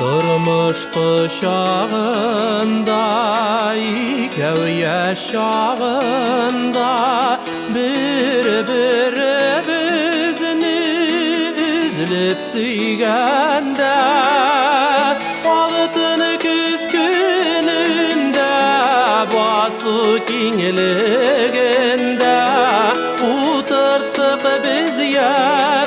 Тормыш кочагында, икәү яшь чагында, бер-беребезне өзелеп сөйгәндә, алтын көз көнендә, басу киңлегендә утырттык без яшь.